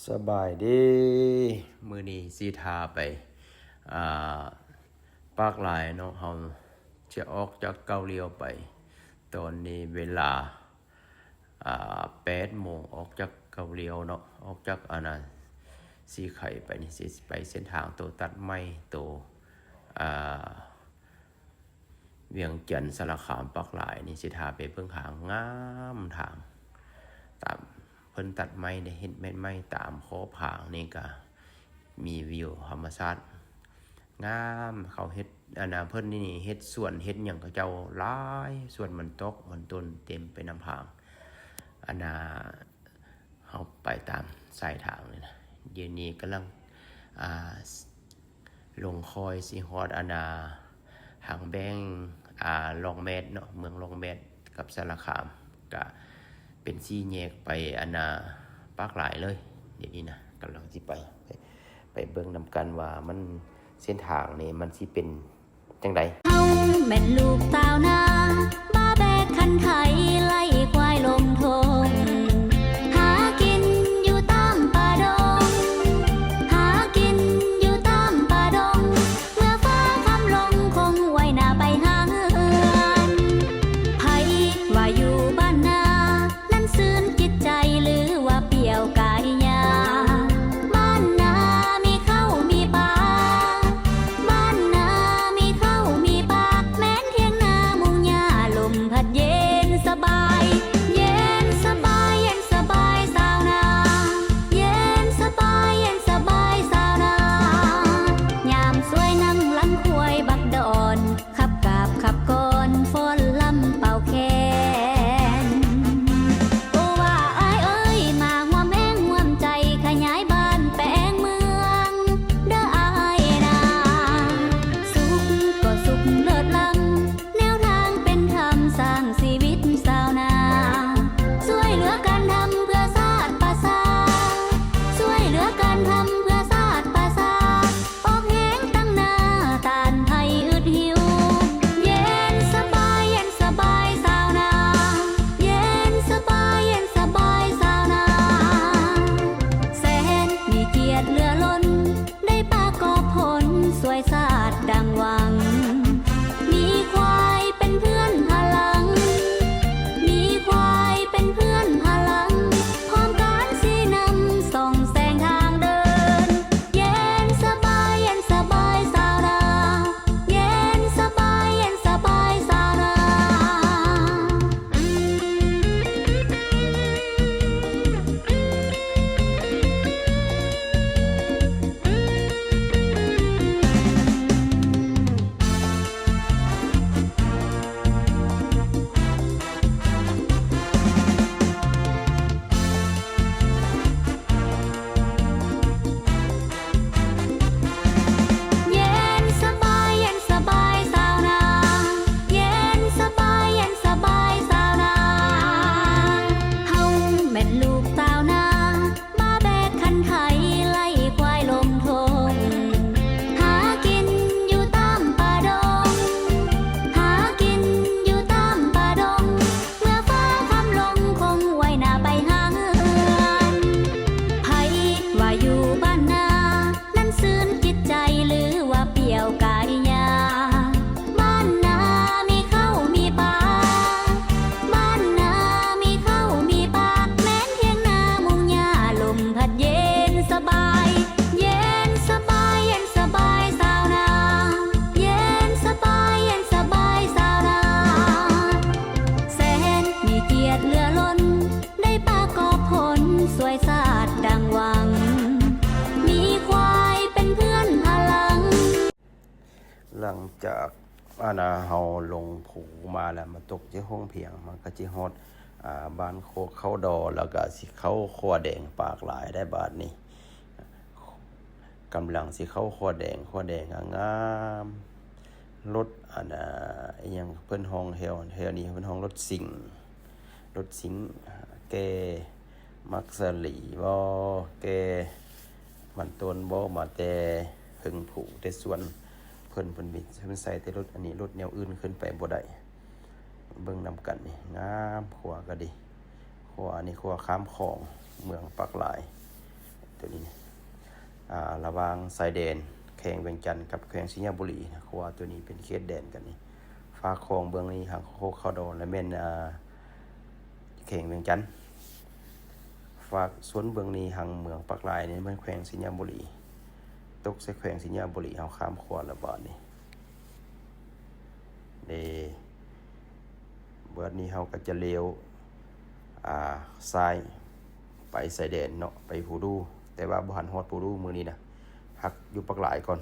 ສະບາຍດີ ມື້ນີ້ຊິພາໄປ ອ່າ ປາກລາຍເນາະ ເຮົາຈະອອກຈາກເກົ້າລ້ຽວໄປ ຕອນນີ້ເວລາ ອ່າ ແປດໂມງ ອອກຈາກເກົ້າລ້ຽວເນາະ ອອກຈາກ ອັນນ່າ ສີໄຄໄປນີ້ ຊິໄປເສັ້ນທາງໂຕຕັດໃໝ່ ໂຕ ອ່າ ວຽງຈັນ ສາລະຄາມ ປາກລາຍນີ້ ຊິພາໄປເບິ່ງທາງງາມ ທາງຕາມເພິ່ນຕັດໃໝ່ ໄດ້ເຫັນແມ່ນໃໝ່ ຕາມຂອບທາງນີ້ກະມີວິວທຳມະຊາດງາມ ເຂົາເຮັດ ອັນນ່າ ເພິ່ນນີ້ເຮັດສວນເຮັດຫຍັງເຂົາເຈົ້າຫຼາຍ ສວນມັນຕອກມັນຕົ້ນເຕັມໄປນຳທາງ ອັນນ່າ ເຮົາໄປຕາມສາຍທາງນີ້ນະ ດຽວນີ້ກຳລັງ ອ່າ ລົງຄອຍຊິຮອດ ອັນນ່າ ທາງແບ່ງ ອ່າ ລ່ອງແມດເນາະ ເມືອງລ່ອງແມດກັບສາລະຄາມ ກະເປັນສີ່ແຍກໄປ ອັນນ່າ ປາກລາຍເລີຍ ດຽວນີ້ນະ ກຳລັງຊິໄປ ໄປ ໄປເບິ່ງນຳກັນວ່າມັນ ເສັ້ນທາງນີ້ມັນຊິເປັນ ຈັ່ງໃດ? ເຮົາແມ່ນລູກຊາວນາ ບາແບກຄັນໄຖ ໄລ່ຄວາຍລົງທົ່ງ ຫາກິນຢູ່ຕາມປ່າດົງ ຫາກິນຢູ່ຕາມປ່າດົງ ເມື່ອຟ້າຄ່ຳລົງຄົງໄຫວ້ໜ້າໄປຫາເຮືອນ ໃຜວ່າຢູ່ບ້ານນາ ນັ້ນຊື່ນຈິດໃຈ ຫຼືວ່າປ່ຽວກາຍຍາ ບ້ານນາມີເຂົ້າມີປາ ບ້ານນາມີເຂົ້າມີປາ ແມ່ນຖຽງນາມຸງຫຍ້າ ລົມພັດເຢັນສະບາຍ ເຢັນສະບາຍ ເຢັນສະບາຍຊາວນາ ເຢັນສະບາຍ ເຢັນສະບາຍຊາວນາ ຍາມສວຍນັ່ງຫຼັງຄວາຍບັກດອນ ຂັບກາບຂັບກອນຟ້ອນລຳເປົ່າແຄນ ໂອວ່າອ້າຍເອີຍ ມາຮ່ວມແຮງຮ່ວມໃຈ ຂະຫຍາຍບ້ານແປງເມືອງ ເດີອ້າຍນາ ສຸກກໍສຸກເລີດລ້ຳ ແນວທາງເປັນທຳ ສ້າງຊີວິດຊາວນາ ຊ່ວຍເຫຼືອກັນທຳເພື່ອຊາດປະຊາ ຊ່ວຍເຫຼືອກັນທຳເພື່ອຊາດປະຊາ ອອກແຮງຕັ້ງໜ້າຕ້ານໄພອຶດຫິວ ເຢັນສະບາຍ ເຢັນສະບາຍຊາວນາ ເຢັນສະບາຍ ເຢັນສະບາຍຊາວນາ ແສນມີກຽດເຫຼືອລົ້ນ ໄດ້ປະກອບຜົນຊ່ວຍຊາດດັ່ງຫວັງ ມີຄວາຍເປັນເພື່ອນພະລັງ ມີຄວາຍເປັນເພື່ອນພະລັງ ພ້ອມການຊີ້ນຳສ່ອງແສງທາງເດີນ ເຢັນສະບາຍ ເຢັນສະບາຍຊາວນາ ເຢັນສະບາຍ ເຢັນສະບາຍຊາວນາ. ເຢັນສະບາຍ ເຢັນສະບາຍຊາວນາ ເຢັນສະບາຍ ເຢັນສະບາຍຊາວນາ ເຮົາແມ່ນລູກຊາວນາ ບາແບກຄັນໄຖ ໄລ່ຄວາຍລົງທົ່ງ ຫາກິນຢູ່ຕາມປ່າດົງ ຫາກິນຢູ່ຕາມປ່າດົງ ເມື່ອຟ້າຄ່ຳລົງຄົງໄຫວ້ໜ້າໄປຫາເຮືອນ ໃຜວ່າຢູ່ບ້ານນາ ນັ້ນຊື່ນຈິດໃຈ ຫຼືວ່າປ່ຽວກາຍຍາ ບ້ານນາມີເຂົ້າມີປາ ບ້ານນາມີເຂົ້າມີປາ ແມ່ນຖຽງນາມຸງຫຍ້າ ລົມພັດເຢັນສະບາຍ ເຢັນສະບາຍ ເຢັນສະບາຍຊາວນາ ເຢັນສະບາຍ ເຢັນສະບາຍຊາວນາ ແສນມີກຽດເຫຼືອລົ້ນ ໄດ້ປະກອບຜົນຊ່ວຍຊາດດັ່ງຫວັງ ມີຄວາຍເປັນເພື່ອນພະລັງ. ຫຼັງຈາກ ອັນນ່າ ເຮົາລົງພູມາແລ້ວ ມາຕົກທີ່ໂຮງພຽງ ມັນກະຊິຮອດ ອ່າ ບ້ານໂຄກເຂົ້າດໍ ແລ້ວກະຊິເຂົ້າຂົວແດງປາກລາຍໄດ້ບາດນີ້ ກຳລັງຊິເຂົ້າຂົວແດງ ຂົວແດງງາມໆ ລົດ ອັນນ່າ ອີ່ຫຍັງເພິ່ນຮ້ອງແຖວ ແຖວນີ້ເພິ່ນຮ້ອງລົດຊິງ ລົດຊິງ ແກ່ໝາກສາລີບໍ ແກ່ມັນຕົ້ນບໍ ມາແຕ່ເທິງພູແຕ່ສວນເພິ່ນ ເພິ່ນມີ ເພິ່ນໃສ່ແຕ່ລົດອັນນີ້ ລົດແນວອື່ນຂຶ້ນໄປບໍ່ໄດ້ ເບິ່ງນຳກັນນີ້ ງາມ ຂົວກະດີ ຂົວອັນນີ້ຂົວຂ້າມຂອງເມືອງປາກລາຍ ແ ຕົວນີ້ນະ ອ່າ ລະຫວ່າງຊາຍແດນແຂວງວຽງຈັນກັບແຂວງໄຊຍະບູລີນະ ເພາະວ່າຕົວນີ້ເປັນເຂດແດນກັນນີ້. ຝາກຂອງເບື້ອງນີ້ຫາງໂຄກເຂົ້າດອນ ແລະແມ່ນ ອ່າ ແຂວງວຽງຈັນ. ຝາກສ່ວນເບື້ອງນີ້ຫາງເມືອງປາກລາຍນີ້ແມ່ນແຂວງໄຊຍະບູລີ ຕົກໃສ່ແຂວງໄຊຍະບູລີ. ເຮົາຂ້າມຂົວລະບາດນີ້ເດ້. ບາດນີ້ເຮົາກໍຈະລ້ຽວ ອ່າ ຊ້າຍໄປຊາຍແດນເນາະ ໄປພູດູ ແຕ່ວ່າບໍ່ທັນຮອດພູດູມື້ນີ້ນະ ພັກຢູ່ປາກລາຍກ່ອນ.